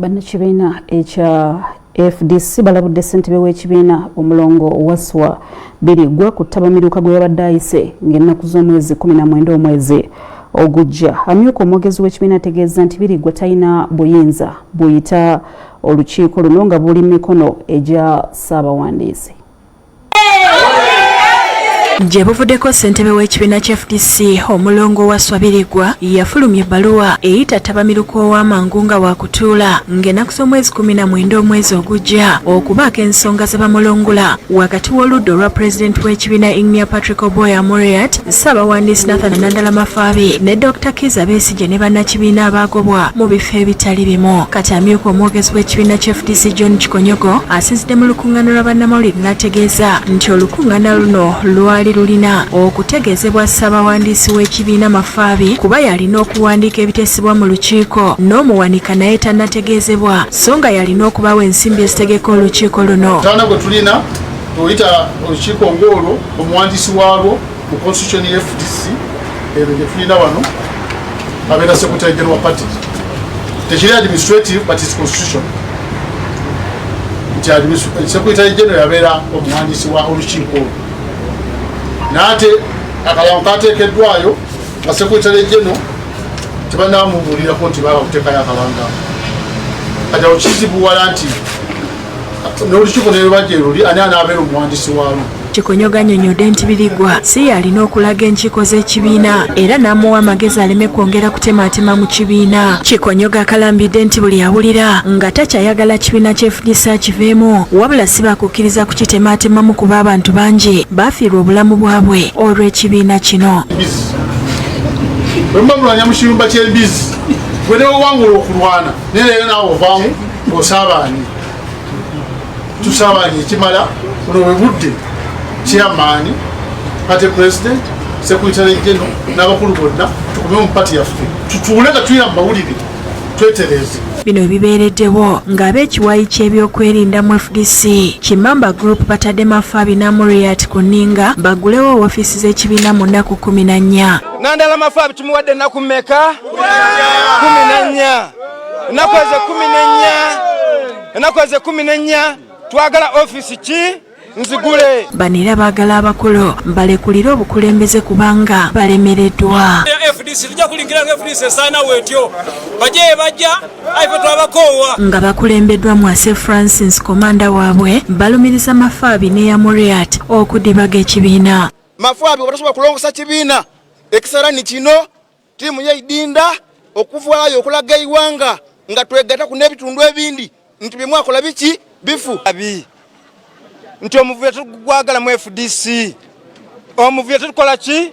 Bannakibiina ekya FDC balabudde ssentebe w'ekibiina Omulongo Waswa Birigwa ku ttabamiruka gwe yabadde ayise ng'ennaku z'omwezi 19 omwezi ogujja. Amyuka omwogezi w'ekibiina ategeeza nti Birigwa talina buyinza buyita olukiiko luno nga buli mu mikono egya Ssaabawandiisi. Gye buvuddeko ssentebe w'ekibiina kya FDC Omulongo Wasswa Birigwa yafulumya ebbaluwa eyita ttabamiruka ow'amangu nga waakutuula ng'ennaku z'omwezi 19 omwezi ogujja okubaako ensonga ze bamulungula wakati w'oludda olwa pulezidenti w'ekibiina Ingnia Patrick Oboi Amuriat, Ssaabawandiisi Nathan Nandala Mafaabi ne Dokita Kizza Besigye ne bannakibiina abaagobwa mu bifo ebitali bimu. Kati amyuka omwogezi w'ekibiina kya FDC John Kikonyogo asinzidde mu lukungaana lwa bannamawulire n'ategeeza nti olukungaana luno lwali lulina okutegeezebwa Ssaabawandiisi w'ekibiina Mafaabi kuba y'alina okuwandiika ebiteesebwa mu lukiiko n'omuwanika naye tannategeezebwa so nga y'alina okubawa ensimbi ezitegeka olukiiko luno. Mutawaana gwe tulina tuyita olukiiko ng'olwo omuwandiisi waalwo mu constitution ya FDC eno gye tulina wano abeera secretary general wa party. Tekiri administrative but it's constitution nti secretary general yabeera omuwandiisi wa olukiiko olwo, naate akalango kateekeddwayo nga secretary general tebanamubuulirako nti baba kuteekayo akalango. Kati awo kizibuwala nti n'olukiiko ne gye luli, ani anaabeera omuwandiisi waalwo? Kikonyogo annyonnyodde nti Birigwa si y'alina okulaga enkiiko z'ekibiina era n'amuwa amagezi aleme kwongera kutemaatema mu kibiina. Kikonyogo akalambidde nti buli awulira nga takyayagala kibiina kya FDC akiveemu, wabula si bakukkiriza kukitemaatemamu kuba abantu bangi baafiirwa obulamu bwabwe olw'ekibiina kino. Bwe muba mulwanya mu kiyumba ky'embizi, gwe ne wewangula okulwana, naye leero naawe ovaamu ng'osaabaanye. Tusaabaanye ekimala. Buno bwe budde chairman, party president, secretary general n'abakulu bonna tukume mu party yaffe, tutuule nga tulina mu mawulire, twetereeze. Bino bibeereddewo ng'ab'ekiwayi ky'ebyokwerinda mu FDC Kimamba Group batadde Mafaabi n'Amuriat ku nninga baggulewo woofiisi z'ekibiina mu nnaku 14. Nandala Mafaabi tumuwadde ennaku mmeka? 14. Ennaku ezo 14, ennaku ezo 14 twagala ofiisi ki nzigule. Bano era baagala abakulu balekulire obukulembeze kubanga balemereddwa. FDC tujja kulingira nga FDC esaana wetyo, bajje bajja aife twabakoowa. Nga bakulembeddwa Mwase Francis komanda waabwe, balumiriza Mafaabi ne Amuriat okudibaga ekibiina. Mafaabi oba tasobola kulongosa kibiina ekisarani kino, ttiimu yeidinda okuvaayo okulaga eiwanga nga twegatta ku n'ebitundu ebindi nti bye mwakola biki bifu abi nti omuvuyo tetugwagala mu FDC, omuvuyo tetukola ki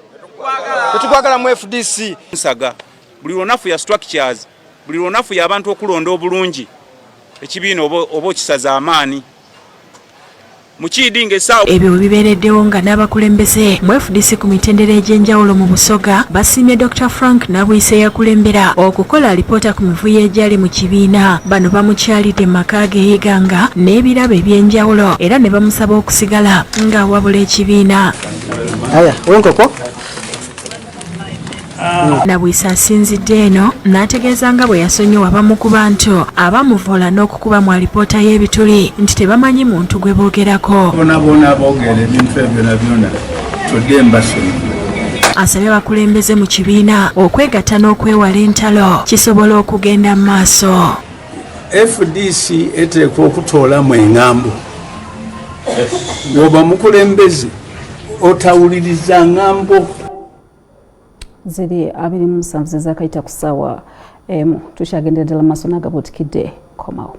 tetugwagala mu FDC. Nsaga buli lunafu ya structures, buli lunafu y'abantu okulonda obulungi ekibiina oba okisaza amaanyi mukiidi ng'essaawa. Ebyo bwe bibeereddewo nga n'abakulembeze mu FDC ku mitendera egy'enjawulo mu Busoga basiimye Dr Frank Nabwise eyakulembera okukola alipoota ku mivuyo egyali mu kibiina. Bano bamukyalidde mu maka ge e Iganga n'ebirabo eby'enjawulo era ne bamusaba okusigala ng'awabula ekibiina. Aya, wenkoko. Nabwise asinzidde eno n'ategeeza nga bwe yasonyiwa abamu ku bantu abamuvoola n'okukuba mu alipoota y'ebituli nti tebamanyi muntu gwe boogerako. Bona bona boogera ebintu ebyo na byona tudde mbasonyiwe. Asabye abakulembeze mu kibiina okwegatta n'okwewala entalo kisobola okugenda mu maaso. FDC eteekwa okutoolamu eŋŋambo. Bw'oba mukulembeze otawuliriza ŋŋambo. Ziri 27 zezakayita ku ssaawa 1. Tukyagendera ddala mu maaso n'agabuutikidde komawo.